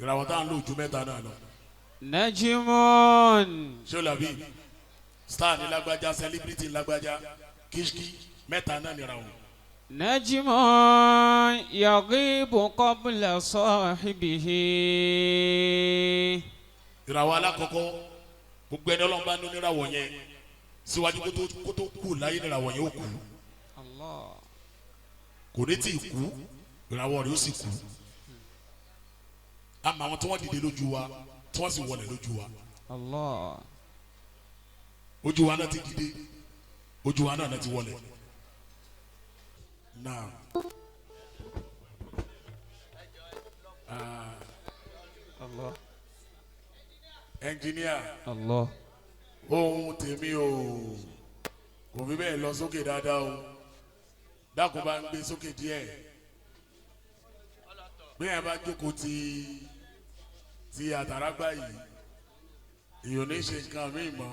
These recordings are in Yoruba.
Ìràwọ̀ tá à ń lò ju mẹ́ta náà lọ. نجم. Ṣé o làbí star ní lágbájá, celebrity ní lágbájá, kíṣkí mẹ́ta náà nìràwọ̀. نجم يغيب قبل صاحبه. Ìràwọ̀ alákọ̀ọ́kọ́, gbogbo ẹni Ọlọ́run bá ní oníràwọ̀ yẹn síwájú kótó kú láyé, níràwọ̀ yẹn ó kú. الله. Kò ní tí ì kú, ìràwọ̀ rẹ̀ ó sì kú. Àmọ́ àwọn tí wọ́n dìde lójú wa, tí wọ́n sì wọlé lójú wa, الله. Ojú wa náà ti dìde, ojú wa náà ti wọlé náà. الله. Ẹnjìníà. الله. Ohun tèmi o kò fi bẹ́ẹ̀ lọ sókè dáadáa o. Dákun, bá ń gbé sókè díẹ̀. Bí ẹ bá jókòó ti àtàràgbà yìí, èèyàn ní ṣe nǹkan míì mọ́.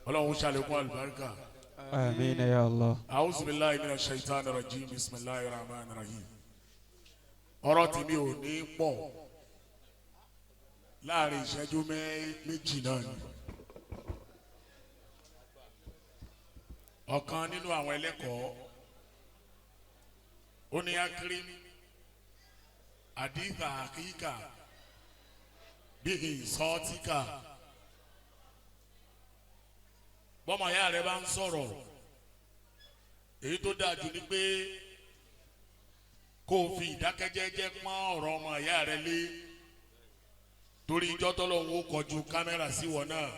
Ọlọ́run ṣàlékún àlùbáríkà. آمين يا الله. أعوذ بالله من الشيطان الرجيم، بسم الله الرحمن الرحيم. Ọ̀rọ̀ tèmi ò ní pọ̀, láàrin ìṣẹ́jú 2 náà ni. Ọ̀kan nínú àwọn ẹlẹ́kọ̀ọ́, ó ní أكرم حديث أخيك بإنصاتك. Bọ́mọ ìyá rẹ bá ń sọ̀rọ̀, èyí tó dáa jù ni pé kó o fi ìdákẹ́jẹ́jẹ́ pọ́n ọ̀rọ̀ ọmọ ìyá rẹ lé, torí ijọ́ tọ́lọ́hún ó kọjú kámẹ́rà sí wọn náà.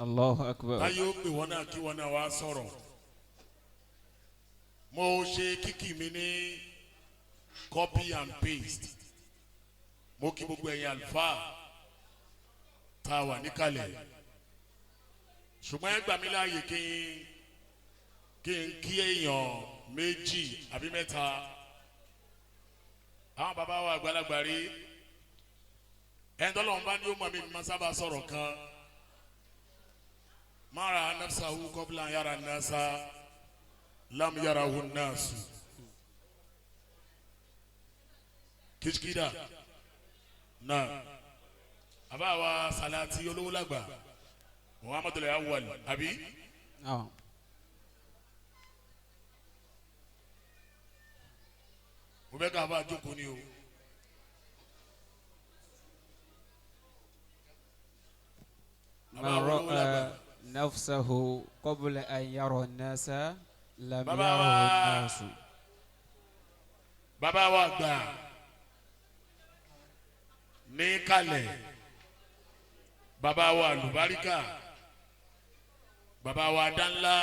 الله أكبر. Táyé ó pè wọ́n náà kí wọ́n náà wá sọ̀rọ̀. Mo ṣe kíkì mi ní copy and paste. Mo kí gbogbo ẹ̀yin àlùfáà tá a wà níkàlẹ̀, ṣùgbọ́n ẹ gbà mí láàyè kí n kí èèyàn méjì àbí mẹ́ta. Àwọn bàbá wa àgbàlagbà rí ẹni tọ́lọ́run bá ní ó mọ̀ mí, máa sábà sọ̀rọ̀ kan. Mara نفسه قبل أن يرى الناس لم يره الناس. Kìsìkìdà náà, àbá wa Salati olówó lágbà, Muhammadu Awwal àbí? نعم. Mo fẹ́ ká bá a jókòó ni o. من Bàbá wa olówó lágbà. رأى نفسه قبل أن يرى الناس لم Bàbá يره الناس. Bàbá wa gbà ní kalẹ̀, bàbá wa lùbáríkà, bàbá wa dánlá,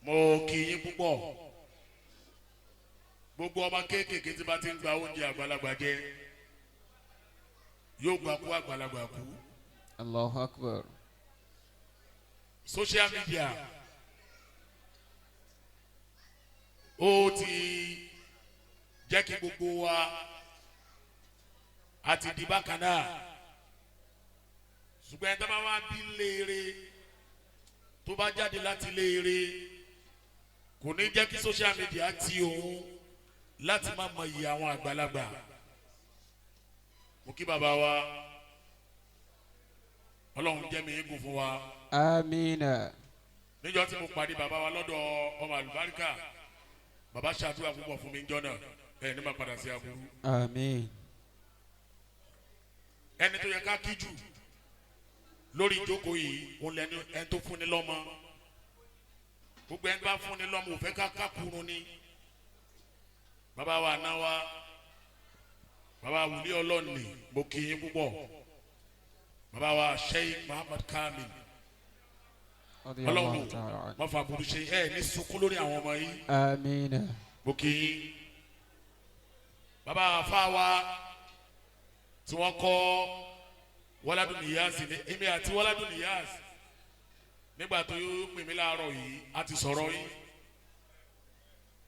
mo kí yín púpọ̀. Gbogbo ọmọ kéékèèké tí bá ti ń gba oúnjẹ àgbàlagbà jẹ, yóò gba kú àgbàlagbà kú. الله أكبر. Social media ó ti jẹ́ kí gbogbo wa àti di bákan náà, ṣùgbọ́n ẹni tó bá wá bí léere, tó bá jáde láti léere, kò ní jẹ́ kí social media ti òun láti má mọ iyì àwọn àgbàlagbà. Mo kí bàbá wa, Ọlọ́run jẹ́ mi eégún fún wa. آمين. Níjọ́ tí mo pàdé bàbá wa lọ́dọ̀ ọmọ àlùbáríkà, bàbá ṣàdúrà púpọ̀ fún mi níjọ́ náà. Ẹ ní ma padà sí aburú. آمين. Ẹni tó yẹ ká kí jù lórí ìjókòó yìí, òun lẹni ẹni tó fúnni lọ́mọ. Gbogbo ẹni tó bá fúnni lọ́mọ ò fẹ́ ká kúrun ni. Bàbá wa náà wa, bàbá wùlé ọlọ́ọ̀nì, mo kí yín púpọ̀. Bàbá wa Sheikh Muhammad Kamil, رضي الله Ọlọ́run تعالى عنه. má fa burú ṣe ẹ ní sunkún lórí àwọn ọmọ yìí. آمين. Mo kì í bàbá àfa wa tí wọ́n kọ́ Wọ́ládùn Níyàsì ní èmi àti Wọ́ládùn Níyàsì, nígbà tó yóò pè mí láàárọ̀ yìí, a ti sọ̀rọ̀ yín,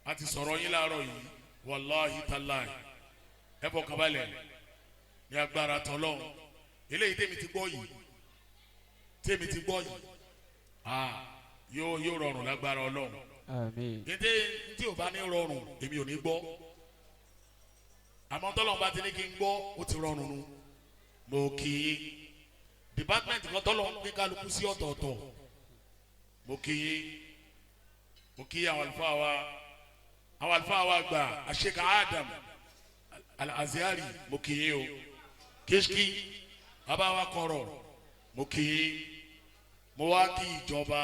a ti sọ̀rọ̀ yín láàárọ̀ yìí. Wàláhi tàláì, ẹ fọkàn balẹ̀ ní agbára tọ́lọ́run. Eléyìí tèmi ti gbọ́ yìí, tèmi ti gbọ́ yìí, ah, yóò rọrùn lágbára Ọlọ́run. Àmín. Kété tí ò bá ní rọrùn èmi ò ní gbọ́, àmọ́ tọ́lọ́run bá ti ní kí n gbọ́, ó ti rọrùn nu. Mo kì í department kan tọ́lọ́run pín kálukú sí ọ̀tọ̀ọ̀tọ̀. Mo kì í, mo kí àwọn àlùfáà wa, àwọn àlùfáà wa gbà, Sheikh Adam Al-Azhari, mo kì í o. Kishki, bàbá wa kọ̀rọ̀, mo kì í. Mo wá kí ìjọba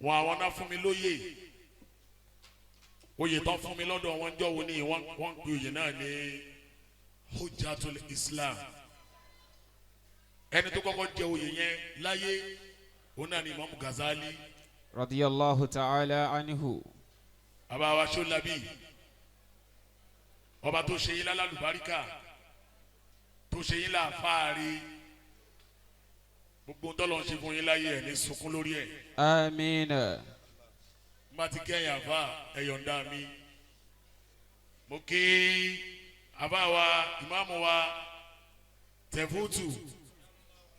wọn, àwọn náà fún mi lóyè. Oyè tán fún mi lọ́dọ̀ wọn jọ́ wo ni wọ́n ń pe oyè náà ní Hujjatul Islam. Ẹni tó kọ́kọ́ jẹ oyè yẹn láyé, òun náà ni Imam Ghazali Radiyallahu ta'ala anhu. Bàbá wa Ṣọlábì, ọba tó ṣe yín lálùbáríkà, tó ṣe yín láàfáàrí, gbogbo ń tọ́lọ́ ń ṣe fún yín láyé, ẹ̀ ní sunkún lórí ẹ̀. Àmín. Má ti kẹ́yìn àfa, ẹ̀yọ̀ǹda mi. Mo kí àfa wa, ìmáàmù wa Tẹ̀fútù,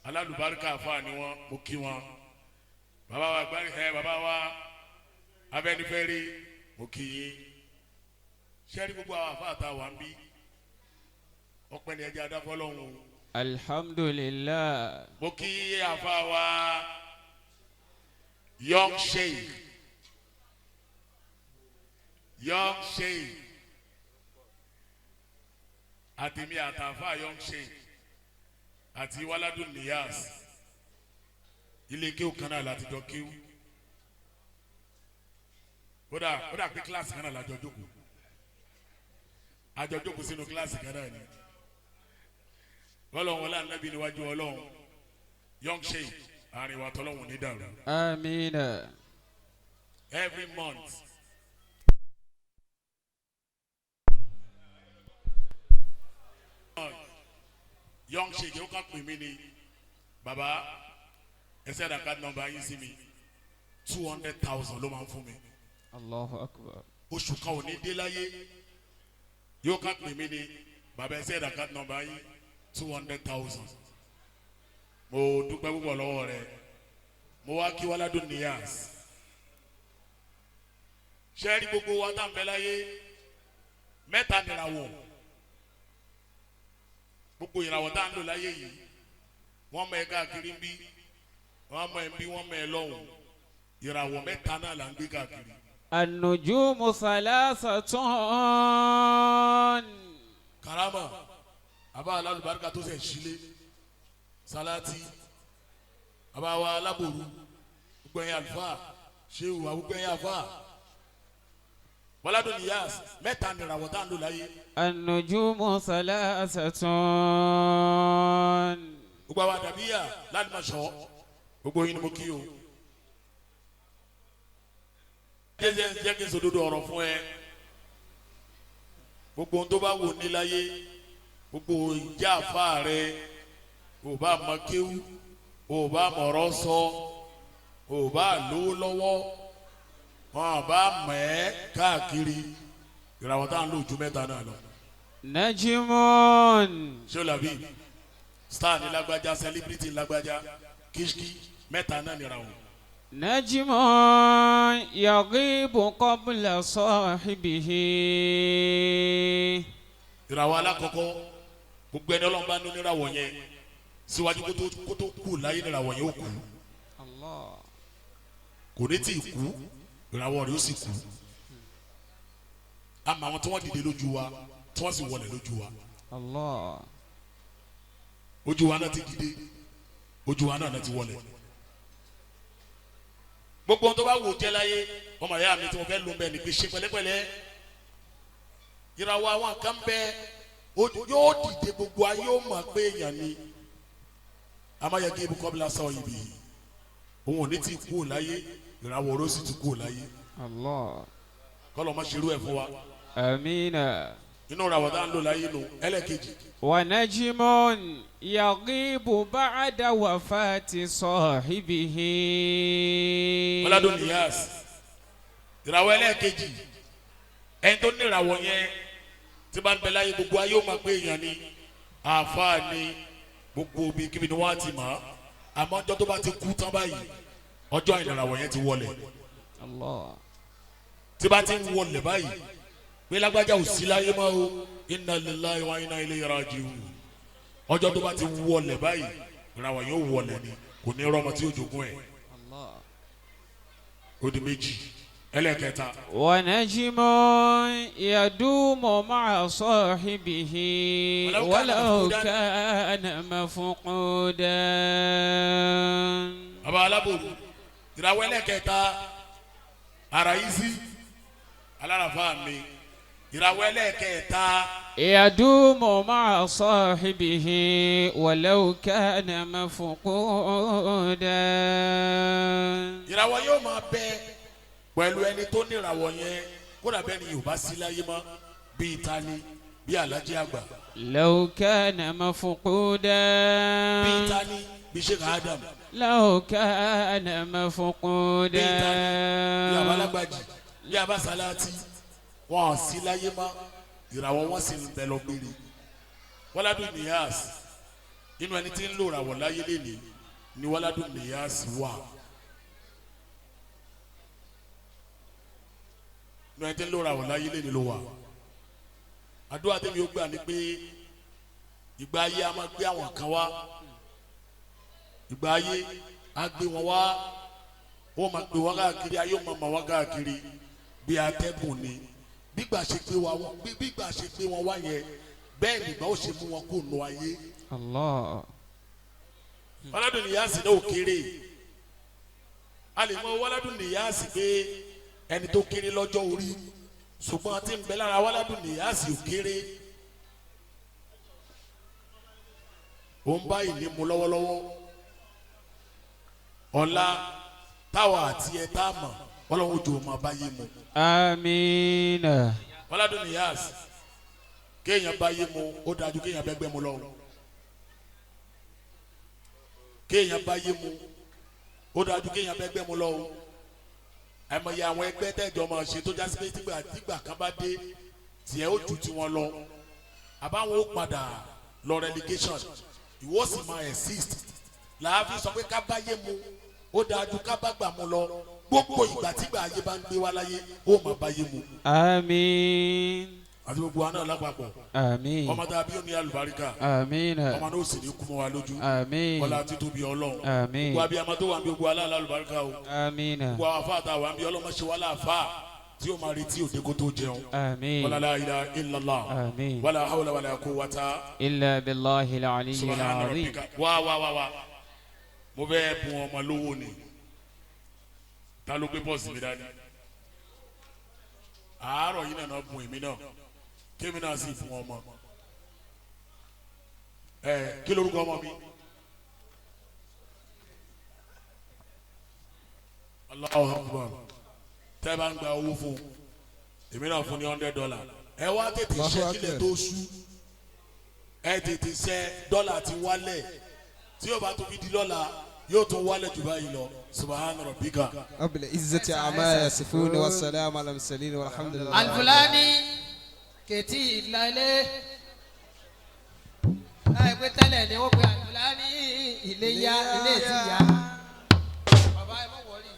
alálùbáríkà àfa ni wọn, mo kí wọn. Bàbá wa gbárí ẹ, bàbá wa Afẹ́nifẹ́re, mo kí yín. Sẹ́rí gbogbo àwọn àfa àtàwà ń bí, ọpẹ́ ni ẹjẹ́ adáfọ́lọ́hún o. Alhamdulillah. Mo kí àfa wa Young Sheikh, Young Sheikh, àtẹ̀mí àtàfà Young Sheikh àti Waladun Niyas, ilé kéwù kan náà láti jọ kéwù. Kódà kódà pé kíláàsì kan náà lájọ jókòó, àjọ jókòó sínú kíláàsì kan náà ni. Ọlọ́run wọlé ànábì níwájú Ọlọ́run. Young Sheikh, àárín wa tọ́lọ́hún ní dàrú. Àmín. Every month, Young Sheikh yóò kàn pè mí ni, "Baba, ẹ send account number yín sí mi." 200,000 ló máa ń fún mi. Allahu akbar. Oṣù kan ò ní dé láyé, yóò kàn pè mí ni, "Baba, ẹ send account number yín." 200,000. Mo dúpẹ́ púpọ̀ lọ́wọ́ rẹ̀. Mo wá kí Waladun Niyas. Sẹ́ẹ̀rí gbogbo wa tá n bẹ láyé, mẹ́ta nìràwọ̀. Gbogbo ìràwọ̀ tá n lò láyé yìí, wọ́n mọ ẹ káàkiri ń bí, wọ́n mọ ẹ ń bí, wọ́n mọ ẹ lọ́hùn. Ìràwọ̀ mẹ́ta náà là ń gbé káàkiri. An-nujumu thalathatun. Karama àbá alálùbáríkà tó sẹ̀ sílé salati, àbá wa alábòrú, gbogbo ẹ̀yin àlùfáà, ṣéwù, gbogbo ẹ̀yin àfáà, Waladun Niyas, mẹ́ta nìràwọ̀ tá à ń lò láyé. An-nujumu thalathatun. Gbogbo àwọn àdàbíyà ládùmáṣọ, gbogbo yín ni mo kí o. Jẹ́ kí n sòdodo ọ̀rọ̀ fún ẹ. Gbogbo ohun tó bá wò ní láyé, gbogbo ìjà àfa rẹ, ò bá mọ kéwú, ò bá mọ̀rọ̀ sọ, ò bá lówó lọ́wọ́, wọn bá mọ̀ ẹ́ káàkiri, ìràwọ̀ tá à ń lò ju mẹ́ta náà lọ. Najmun. Ṣé o làbí star ní lágbájá, celebrity ní lágbájá, Kishki, mẹ́ta náà nìràwọ̀. Najmun yaghibu qabla sahibihi. Ìràwọ̀ alákọ̀ọ́kọ́, gbogbo ẹni Ọlọ́run bá ní oníràwọ̀ yẹn síwájú kótó kú láyé, níràwọ̀ yẹn ó kú. Allah. Kò ní tí ì kú, ìràwọ̀ rẹ̀ ó sì kú. Àmọ́ àwọn tí wọ́n dìde lójú wa, tí wọ́n sì wọlé lójú wa, Allah. ojú wa náà ti dìde, ojú wa náà ti wọlé. Gbogbo ohun tó bá wò jẹ́ láyé, ọmọ ìyá mi, tí mo fẹ́ lò ń bẹ ní pé ṣe pẹ̀lẹ́pẹ̀lẹ́. Ìràwọ̀ àwọn kan bẹ, yóò dìde, gbogbo ayé ó mọ̀ pé èèyàn ni. Amáyẹgẹ ibùkọ́ bí lásán ibi òun ò ní ti kú láyé, ìràwọ̀ oró sì ti kú láyé. Allah. Kọ́lọ́ má ṣerú ẹ̀ fún wa. Amina. Inú ìràwọ̀ tá à ń lò láyé nù. Ẹlẹ́ẹ̀kejì. Wa najmun yaghibu ba'da wafati sahibihi. Ọládùn Niyas, ìràwọ̀ ẹlẹ́ẹ̀kejì, ẹni tó ní ìràwọ̀ yẹn tí bá ń bẹ láyé, gbogbo ayé ó máa pé èèyàn ni, àáfàá ni, gbogbo ibi kíbi ni wọ́n á ti mọ̀ ọ́. Àmọ́ ọjọ́ tó bá ti kú tán báyìí, Ọjọ́ ìràwọ̀ yẹn ti wọlẹ̀. Allah. Tí bá ti ń wọlẹ̀ báyìí pé lágbájá ò sí láyé mọ́ o, inna lillahi wa inna ilayhi raji'un. Ọjọ́ tó bá ti wọlẹ̀ báyìí, ìràwọ̀ yẹn ó wọlẹ̀ ni, kò ní rọ́mọ tí ó jogún ẹ̀. Allah. Ó di méjì. Ẹlẹ́kẹta. ونجم يدوم مع صاحبه ولو كان ولو مفقودا. كان مفقودا. Baba alábòrò, ìràwọ̀ ẹlẹ́kẹta, ara yìí sí alárafà mi, ìràwọ̀ ẹlẹ́kẹta. يدوم مع صاحبه ولو كان مفقودا. Ìràwọ̀ yóò máa bẹ pẹ̀lú ẹni tó ní ìràwọ̀ yẹn, kódà bẹ́ẹ̀ ni yóò bá sí láyé mọ́, bíi tani? Bíi Alhaji Àgbà. لو كان مفقودا. Bíi tani? Bíi Sheikh Adam. لو كان مفقودا. Bíi tani? Bíi abalagbaji, bíi abasalati. Wọn ò sí láyé mọ́, ìràwọ̀ wọn sì ń bẹ lọ gbére. Wọ́ládùn Niyas, inú ẹni tí ń lò ìràwọ̀ láyé lélẹ̀ ni Wọ́ládùn Niyas wà. Inú ẹni tí ń lò ìràwọ̀ láyé lélẹ̀ ló wà. Àdúrà tẹ́mi ó gbà ní pé ìgbà ayé a máa gbé àwọn kan wá, ìgbà ayé a gbé wọn wá, ó máa gbé wọn káàkiri, ayé ó máa mà wọn káàkiri bí atẹ́gùn ni. Gbígbà ṣe gbé wa wọn, gbígbà ṣe gbé wọn wá yẹn, bẹ́ẹ̀ nígbà ó ṣe mú wọn kó nu ayé. Allah. Wàládùn Níyàsí náà ò kéré. A lè mọ Wàládùn Níyàsí pé ẹni tó kéré lọ́jọ́ orí, ṣùgbọ́n tí ń bẹ lára Wàládùn Níyàsí ò kéré. Ó ń bá ìní mu lọ́wọ́lọ́wọ́. Ọ̀la táwa àti ẹ̀ tá a mọ̀, Ọlọ́run ojú ọmọ báyé mu. آمين. Wàládùn Níyàsí, kéèyàn báyé mu ó dájú kéèyàn bẹ́gbẹ́ mu lọ. Kéèyàn báyé mu ó dájú kéèyàn bẹ́gbẹ́ mu lọ o. Àìmọye àwọn ẹgbẹ́ tẹ́jọ́ máa ṣe tó jásí pé tígbà kan bá dé, tiẹ̀ ó ju tiwọn lọ, àbáwọn ó padà lọ relegation, ìwọ sì máa exist. Làáfi sọ pé ká báyé mu ó dájú ká bá gbà mu lọ. Gbogbo ìgbà tígbà ayé bá ń gbé wá láyé, ó máa báyé mu. آمين. Àti gbogbo wa náà lápapọ̀. آمين. Ọmọ tá a bí ó ní alùbáríkà. آمين. Ọmọ náà ó sì ní kú mọ́ wa lójú. آمين. Ọlá títóbi Ọlọ́run. آمين. Gbogbo abiyamọ tó wà ń bí, gbogbo aláàlá alùbáríkà o. آمين. Gbogbo àwọn afá àtàwọn àmì, ọlọ́mọ ṣe wá láàfá tí ó máa retí òde kó tó jẹun. آمين. Wala la ilaha illallah. آمين. Wala hawla wala quwwata. إلا بالله العلي Subhana العظيم. rabbika. Wá wá wá wá, mo fẹ́ bùn ọmọ lówó ni. Ta ló gbé bọ́ọ̀sì mi dání àárọ̀ yìí? Nàá bùn èmi náà, kémi náà sì bùn ọmọ ẹ. Kí lorúkọ ọmọ mi? Allahu Akbar. Tẹ́ bá ń gba owó fún èmi náà, fún ní $100. Ẹ wá tètè ṣe kílẹ̀ tó sú. Ẹ tètè ṣe, dọ́là ti wálẹ̀. Tí yóò bá tún fi di lọ́la, yóò tún wálẹ̀ jù báyìí lọ. Subhana rabbika. رب العزة عما يصفون والسلام على المرسلين والحمد لله. Alifulani kètì ìlàlẹ́ láì pé tẹ́lẹ̀ ni wọ́n pe Alifulani ilé ya ilé ti ya. Bàbá, ẹ má wọrí.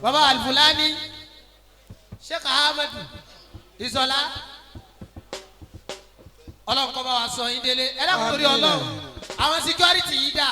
Bàbá Alifulani, Sheikh Ahmed Isola, Ọlọ́run kọ́ bá wa sọ yín délé. Ẹ dákun, torí Ọlọ́run, àwọn security yìí dà.